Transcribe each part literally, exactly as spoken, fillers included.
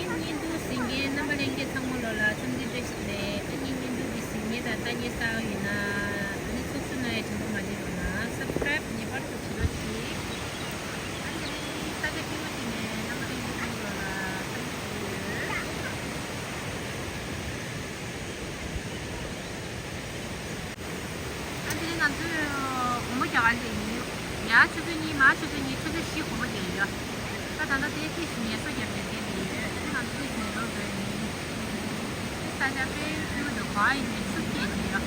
བརྙན་ཐུང་གཟིགས་མཁན་རྣམ་པ་ལྷན་རྒྱས་ཚང་མ་ལོ་ལ་འཚམས་འདྲི་བཀྲ་ཤིས་བདེ་ལེགས། ཨ་ནི་བརྙན་ཐུང་འདི་གཟིགས་མཁན་དང་ལྟ་མཁན་གསར་པ་ཡིན་ན་ཨ་ནི་ཚོགས་ཞུགས་གནང་ཡ་དྲན་པ་མ་བརྗེད་རོགས་གནང་། སབ་སི་ཀ་རའིབ་ངེས་པར་དུ་བྱེད་རོགས་གྱིས། ཨ་ནི་ས་ཆ་སྐྱིད་པོ་ཞིག་ནས་རྣམ་པ་ལྷན་རྒྱས་ཚང་མ་ལོ་ལ་འཚམས་འདྲི་ཞུ་གི་ཡོད། ཨ་དེ་རིང་ང་ཚོས་སྒོར་མོ་རྒྱག་ག་སླེབས་ཡིན། ཡ་ཆུ་ཚོད་གཉིས་མ་ཆུ་ཚོད་གཉིས་ཆུ་ཚོད་བཞི་སྒོར་མོ་རྒྱག་ཡོད། ད་ད་ལྟ་དེ་སྐད་ཞིག་ངལ་གསོ་རྒྱབ་ནས་བསྡད་ཡོད། ང་ཚོ་སྐད་ཞིག་ནས་རོགས་དགོས་ཡིན། ས་ཆ་དཔེ་སྐྱིད་པོ་འདུག་ག་ཡིན་ནས་ཆུ་སྐྱེས་བསྡད་ཡོད།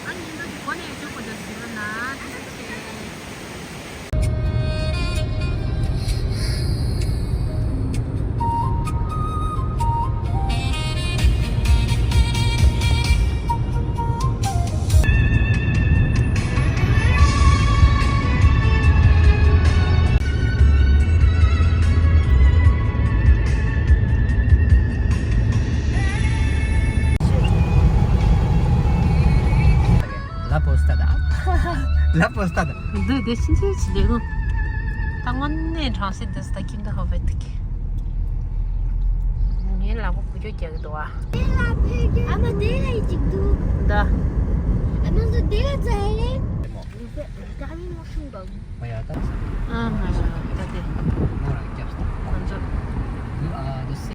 ཨ་ཉིན་ཐོ་གི་སྒོ་ནས་ཡོད་ཆོག་པོ་འདུག་ཟེར་བ་ན་ཐུགས་རྗེ་ཆེ། La postada. La postada. འདི་འདི་ཕྱིན་ཆད་ཅི་ལས་ངོ་། ད་དངོས་གནས་གྲང་སེ་འདི་ས་ད་ཁྱིམ་དུ་ཧོ་བེ་ཐུག་གི། ངའི་ལག་པ་འགུལ་སྐྱོད་རྒྱག་གི་འདུག་ཨ། ཨ་མ་དེ་ལ་ཅིག་འདུག་ད། ཨ་མ་ཚོ་དེ་ལ་ཙ་ཧེ་རེད། ཨ་མ་ཡ་ད། ཨ་མ་ཡ་ད་དེ། ང་ཚོ། བོད་ཡིག་བྲིས་སྐབས་ནས་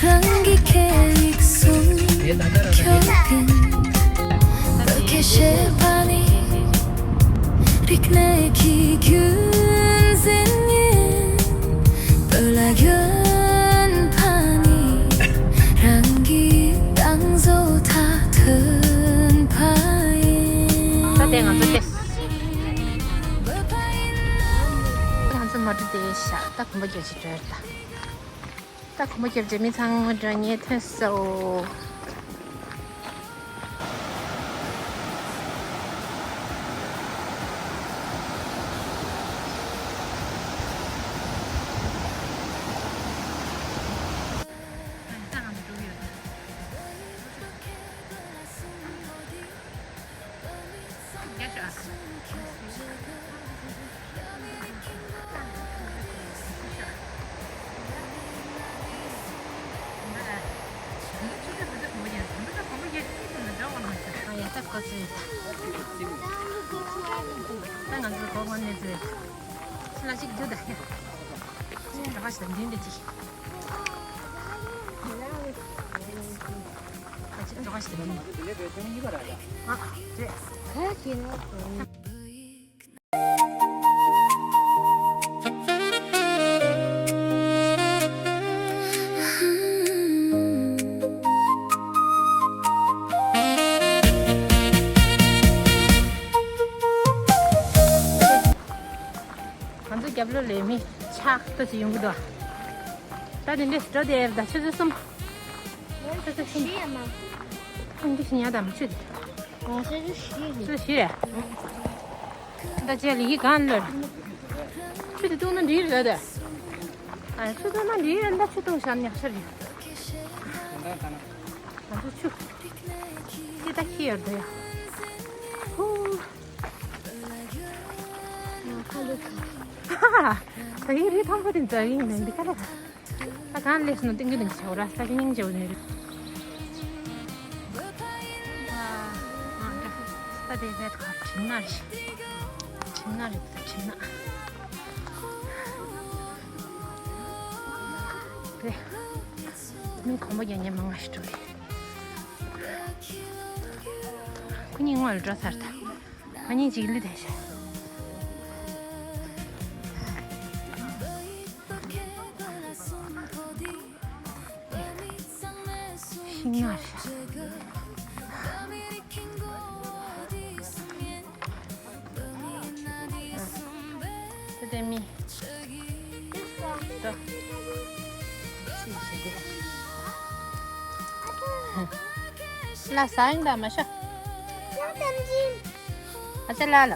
རང་གི་སྐད་ཡིག་སྲུང་སྐྱོབ་ཡིན། བོད་སྐད་བཤད་པ་ནི་རིག་གནས་ཀྱི་རྒྱུན་འཛིན་ཡིན། བོད་ལྭ་གྱོན་པ་ནི་རང་གི་བདག་བཟོ་མཐའ་ཐོན་པ་ཡིན། ད་དེ་ང་ཚོ་ཏེ། ང་ཚོ་མ་འགྲོ་དེ་ཤ་ད་གོམ་པ་རྒྱག་ཅིག་འགྲོ་ཡ་རེད་ད། ད་གོམ་པ་རྒྱབ་རྗེས་མི་ཚང་མ་འགྲོ་ཉེ་ཐོན་སོ། ང་ཚོ་རྒྱབ་ལོགས་ལས་མི་ཆགས་ཏོ་ཅིག་ཡོང་གི་འདུག་ད་དེ་འདྲས་འགྲོ་དེ་ད་ཆུ་ཚོད་གསུམ། ཆུ་ཚོད་གསུམ། ཨ་འདི་ཤི་ཉ་དམ་ཆུ་དེ། ཨ་ཆུ་ཚོད་བཞི་རེད། ཆུ་ཚོད་བཞི་རེད། ད་ཅེ་ལི་ཡི་གང་ལོར། ཆུ་དེ་བཏུང་ན་འགྲིག་རེད་ད། ཨ་ཆུ་བཏུང་ན་འགྲིག་རེད་ད། ཆུ་བཏུང་བཞག་ཉག་ཤར་རེད། ང་ཚོ་ཆུ། དེ་ད་ཁྱི་ཡོད་ད་ཡ། ཧུ། ད་ཡིན་རི་ཐང་པོ་དེ་འཛག་ཡིན་ནས་འདི་ག་རེད། ད་གང་ལས་སོང་ན་ཏིང་ཀི་ཏིང་ཀི་བྱའོ་ར་ས་ཀི་སྙིང་རྗེ་བོ་ནས་རེད། ད་དེ་བས་ཁ་གྲིམ་ན་རེད། གྲིམ་ན་རེད་ད་གྲིམ་ན། དེ་ནི་གོམ་པ་རྒྱག་ཉན་མ་ང་ཞིག་འགྲོ་རེད། ཁོ་གཉིས་སྔོན་ལ་འགྲོ་ཚར་ད། ང་གཉིས་ཅིག་ལི་དེ་ཤ། ཤིང་ནགས་ཤ། ད་ སེ་མི། ལ་ཟ་ཡིན་ད་མ་ཤོ། ཨ་ཙི་ལ་ལ། ཨ་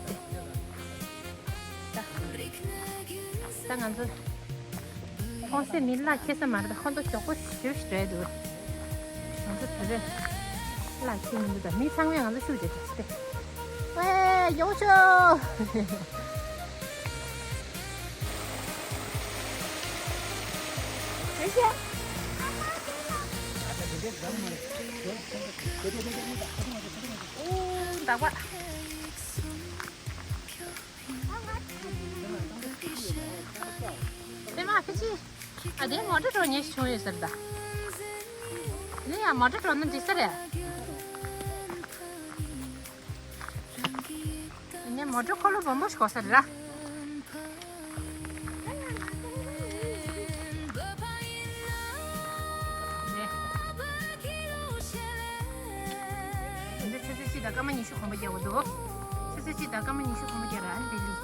ཙི། ད་ང་ཚོ་ཁོང་ཚོས་མི་གླ་འཁྱེར་ས་མ་རེད། ད་ཁོང་ཚོ་མགྱོགས་པོ་ཞེ་པོ་ཞིག་འགྲོ་ཡ་འདུག་ང་ཚོ་དེ་རེད། གླ་འཁྱེར་མི་འདུག་ད་མི་ཚང་མས་ང་ཚོ་ཤུགས་རྒྱག་གི་འདུག་ཝེ་ཡོང་ཤོག་ཨོ་ད་བ། ཨེ་མ་ཁི་ཆི། ཨ་དེ་མོ་ཊ་འགྲོ་ཉེ་ཞིག་བྱུང་ཡོད་ཟེར་ད། ནི་ཡང་མོ་ཊ་འགྲོ་ན་འགྲིག་ས་རེད། ནི་མོ་ཊ་འཁོར་ལོ་སྦོམ་པོ་ཞིག་དགོས་ས་རེད་ར། འདི་ཆུ་ཚོད་གཅིག་དང་སྐར་མ་ཉི་ཤུ་གོམ་པ་རྒྱག་དགོས་འདུག་ཆུ་ཚོད་གཅིག་དང་སྐར་མ་ཉི་ཤུ་གོམ་པ་རྒྱག་ར་ཨ་ནི་ལྡི་ལི།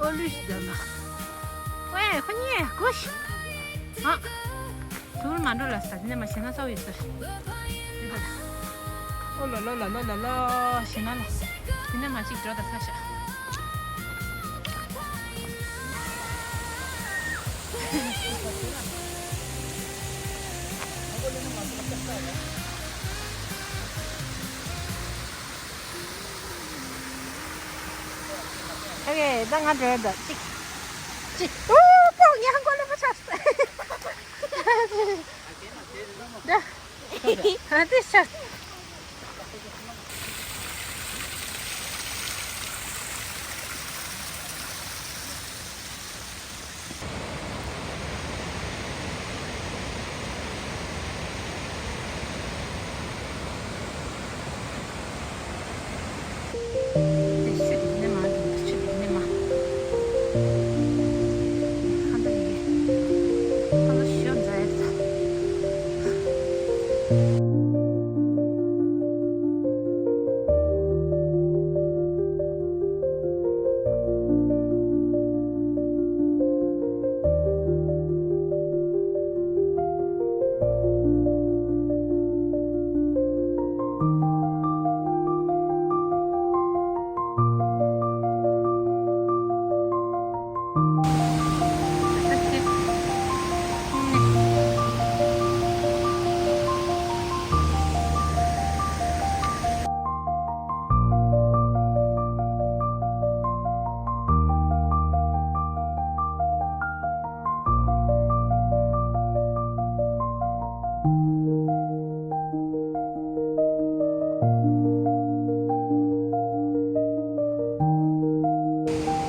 ཨོ་ལུས་ཟེར་ན། ཝེ་ཁོ་གཉིས་སྒུག་ཤིག་ཨ། དུར་མ་འགྲོ་ལ་ས་དེ་ནས་མ་ཤེས་ན་ཚ་བོ་ཡོད་ཟེར། ཨོ་ལོ་ལོ་ལོ་ལོ་ལོ་ཤེས་ན་ལ། དེ་ནས་མ་གཅིག་འགྲོ་ད་ཚ་ཤག་ཨོ་ཀེ། ད་ང་འགྲོ་ཡ་འདུག་གཅིག་གཅིག་ཨོ་པོ་ངའི་ཧང་གོ་ལེ་མ་ཆགས། ད་ཨ་དེ་ཤ། དེ་ཆུ་དེ་ནས་མར་འགྲོ་ཆུ་དེ་ནས་མར། ཁ་འདོན་གྱི། ཁ་ལོ་ཞོ་འཛའ་ཡ་ད།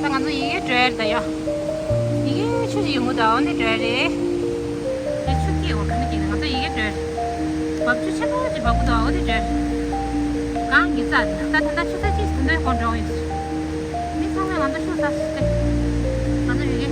ད་ང་ཚོ་ཡི་གེ་འགྲོ་ཡ་རེད་ད་ཡ། ཡི་གེ་ཆུ་ཞིག་ཡོང་གི་འདུག་འོ་ནི་འགྲོ་ཡ་རེད། ད་ཆུ་སྐྱེས་འོ་ག་ནས་སྐྱེས་ནས་ང་ཚོ་ཡི་གེ་འགྲོ་ཡ་རེད། འབབ་ཆུ་ཆེན་པོ་ཅིག་འབབ་གི་འདུག་འོ་དེ་འགྲོ་ཡ་རེད། གངས་ཀྱི་རྩ་རེད། ད་ད་ལྟ་ཆུ་ཚོད་གཅིག་ད་ལྟ་ཁོང་འགྲོ་གི་ཡོད། མི་ཚང་མས་ང་ཚོ་ཤུགས་ཟ་སྟེ། ང་ཚོ་ཡི་གེ་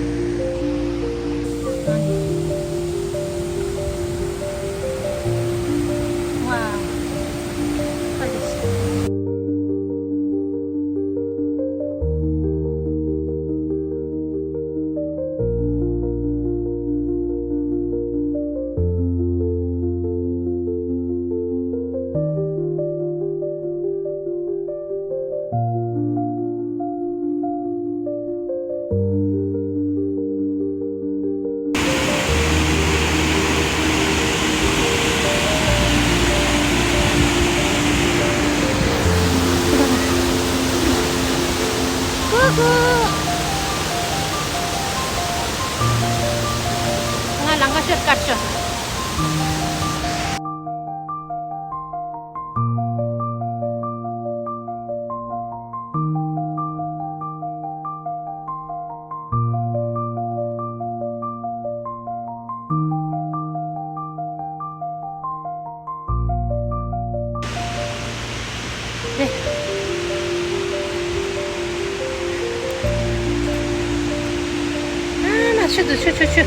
ང་ལང་ཀ་ཤོད་དཀར་ཤོད། ཆུ་འདུག་ཆུ་ཆུ་ཆུ།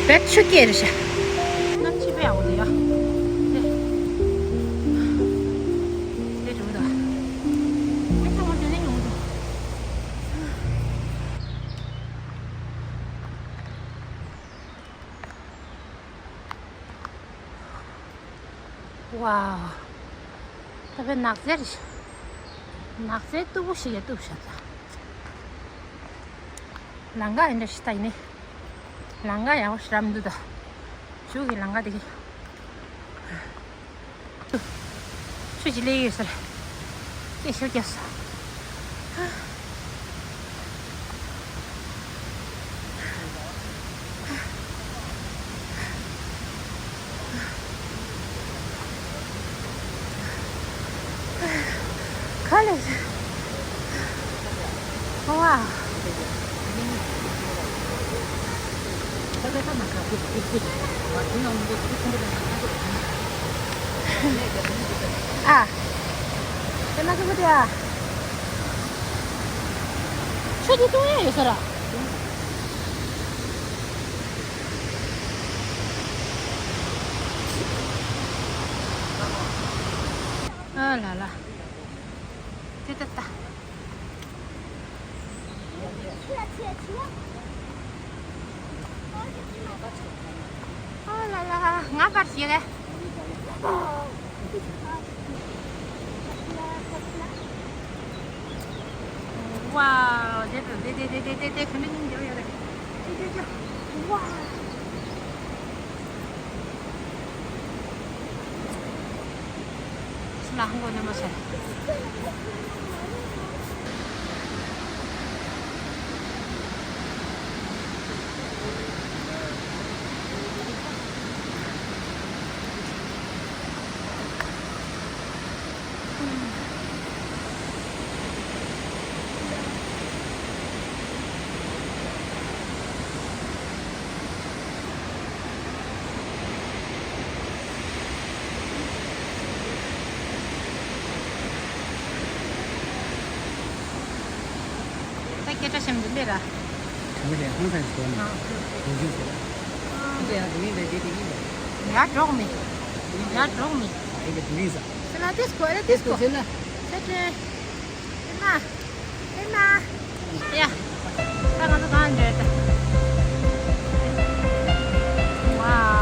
བེད་ཆུ་སྐྱེས་རེད་ཤག་གནམ་ཕྱི་པས་འོ་དེ་ཡ། དེ། དེ་འགྲོ་གི་འདུག་ཨ་ཚང་མ་དེ་ནས་ཡོང་གི་འདུག་ཝའོ། ད་དཔེ་ནགས་ཚལ་རེད་ཤག་ནགས་ཚལ་སྟུག་པོ་ཞིག་ལ་གཏུབ་བཞག་ད། ལམ་ཁ་ཡིན་འདྲ་ཞིག་ད་ཡིན་ནི། ལམ་ཁ་ཡག་པོ་ཞིག་རག་མི་འདུག་ད། གཞུག་གི་ལམ་ཁ་དེ་གི། ཆུ་ཅིག་སླེབས་ཡོད་ཟེར། སྐད་ཤུགས་རྒྱབ་སོང་། ག་ལེ། ཝའོ། ཨ། དེ་ན་ཁོ་དེ་ཨ། ཆུ་དེ་བཏུང་ཡ་ཡོད་ས་ར། ཨ་ལ་ལ། དེ་ད་ད། ཨ་ལ་ལ། ང་པར་ཞིག་གས། ཝའོ། དེ་དེ་དེ་ག་འདྲ་སྙིང་རྗེ་པོ་ཡོད་རེད། ཅི་ཅི་ཅི། ཝའོ། ཕྱི་ལ་ཧང་གོ་ནས་མ་ཆེ། ད་སྐད་ཆ་བཤད་མི་འདུག་ལེ་ར། གང་རེད། ཧང་སངས་སུ་གོ་ནས། ཨ། དུང་ཞིང་ཟེར། ཨ། དེ་ཡང་དུང་ཡིན་པས་དེ་དེ་ཡིན་པས། ཡར་འགྲོ་མི། ཡར་འགྲོ་མི། ཨ་ཡིན་པས་དུང་ཡིན་ས། སེ་ན་ཏིས་ཀོ་ཨེ་ཏིས་ཀོ། སེ་ན། སེ་ཏྲེ། སེ་ན། ཨེ་མ། ཡ། ད་ང་ཚོ་གང་འདྲ་ད། ཝའོ།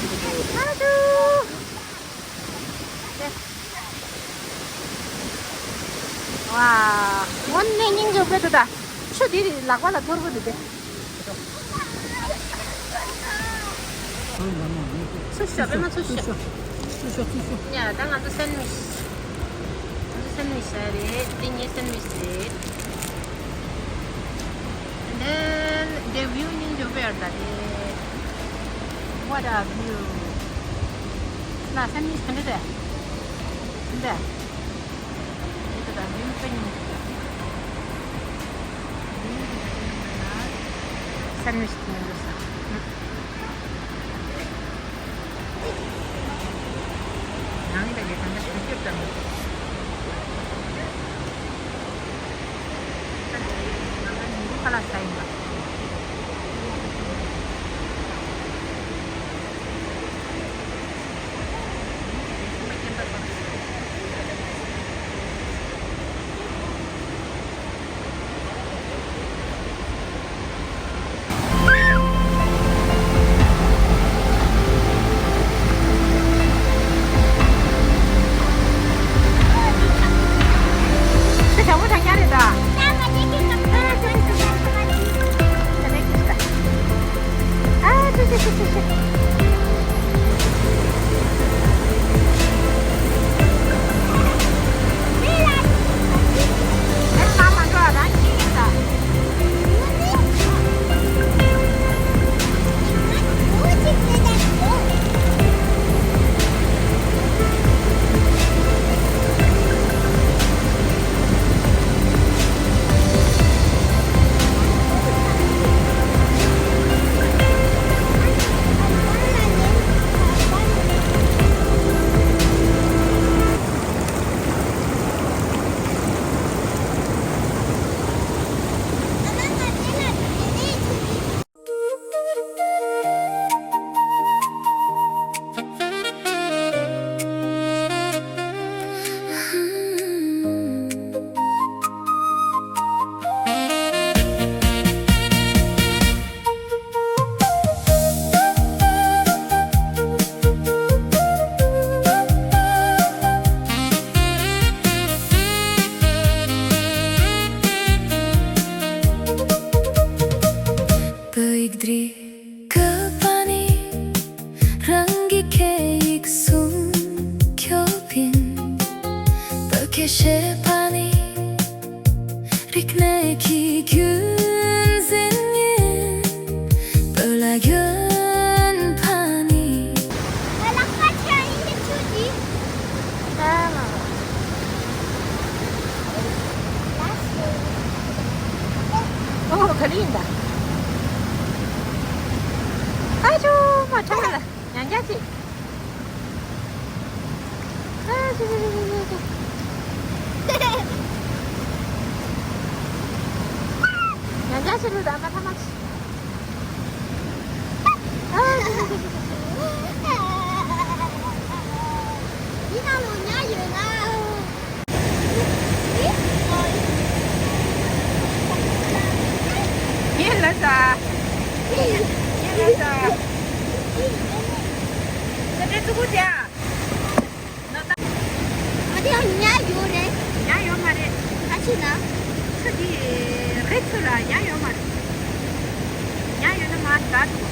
ཨ་ཅུ། ཝ། དངོས་གནས་སྙིང་རྗེ་པོ་འདུག་ད། ཆུ་འདི་ལག་པ་ལ་གཏོར་གི་འདུག་སྟེ། ཚུར་ཤོག་པད་མ་ཚུར་ཤོག་ཚུར་ཤོག་ཚུར་ཤོག་ཡ་ད་ང་ཚོ་སེན་ཝིཆ། ང་ཚོ་སེན་ཝིཆ་ཟ་རེད། འདི་ངའི་སེན་ཝིཆ་རེད། And then the view སྙིང་རྗེ་པོ་ཡོད་ད་དེ། What a view. ལ་སེན་ཝིཆ་ག་འདྲ་རེད། འདི་འདྲ། འདི་ད་view དཔེ་སྙིང་རྗེ་པོ། སེན་ཝིཆ་སྙིང་རྗེ་ས། ནང་ལ་ཡོད་ཙང་ཞིག་སྐྱོབ་དང་། ཁ་ལག་ཟ་ཡིན་པ། བོད་ཡིག་འབྲི་དགོས་པ་ནི། རང་གི་སྐད་ཡིག་སྲུང་སྐྱོབ་ཡིན། བོད་སྐད་བཤད་པ་ནི། རིག་གནས་ཀྱི་རྒྱུན་འཛིན་ཡིན། བོད་ལྭ་གྱོན་པ་ནི། ཨོ་ག་རེ་ཡིན་ད། ཨ་ཅོ་མ་ཁྲ་ལ་ཡང་རྒྱ་ཅིག་ཡང་བསྐྱར་ཞིག་ལ་ད་མ་ཐ་མ་ཆི། འདི་ནང་ལོ་ཉ་ཡོད་ན། ཡིན་ལ་ས། ཡིན་ལ་ས། ད་དེ་ཙུ་གུ་དེ་ཨ། ང་ད། ང་དེ་ཡང་ཉ་ཡོད་རེད། ཉ་ཡོད་མ་རེད། ཁ་ཆེ་ན། ཁྱོད་དེ་རི་ཚོ་ལ་ཉ་ཡོད་མ་རེད། ཉ་ཡོད་ན་མ་ད་འདུག་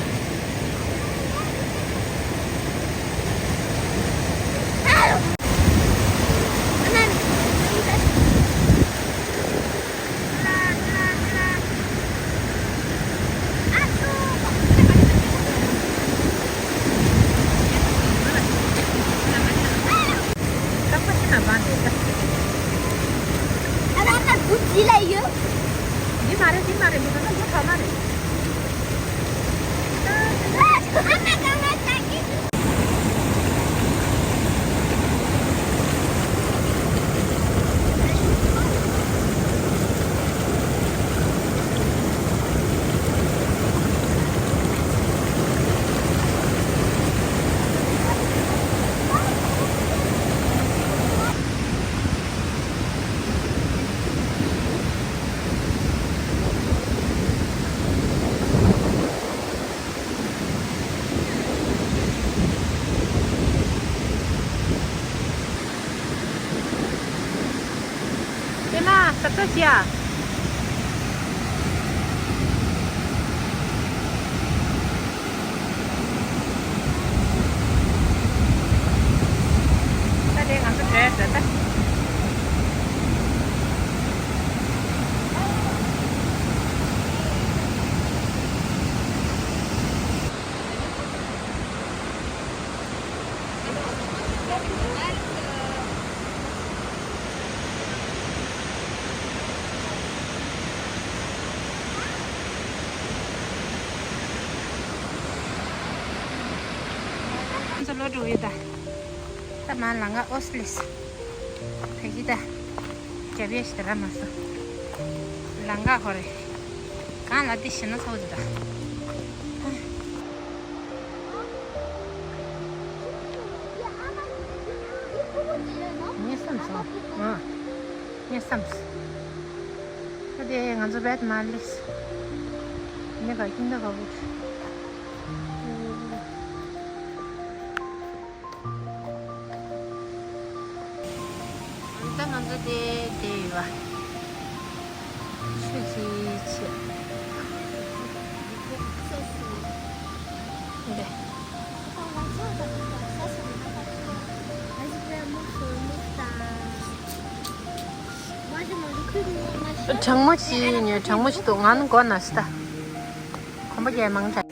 ད་ལྟ་ཅི་ཡ། ད་དེ་ང་ཚོ་བྲོས་ད་ལྟ། ང་ཚོ་ལོ་དྲུག་ཡོད་ད། ད་མ་ལང་ག་ཨོ་སི་ལིས། ད་ཡི་ད། རྒྱབ་ཡས་ཞིག་ད་ར་མ་སོ། ལང་ག་ཧོ་རེ། གང་ལ་འདི་ཞེ་ན་ཚོགས་ད། ངས་བསམ་སོང་། ཨ། ངས་བསམ་སོང་། ད་དེ་ང་ཚོ་བེད་མ་ལིས། ནི་ག་ཁྱིམ་ད་ག་བུ། ད་ང་ཚོ་དེ་དེ་ཡོད་པ། ཆུ་ཅི་ཆེ། འདི། གྲང་མོ་ཅི་ཉོས། གྲང་མོ་ཅི་འདུག་ང་ནི་མགོ་ན་སི་ད། གོམ་པ་རྒྱག་མང་དྲགས།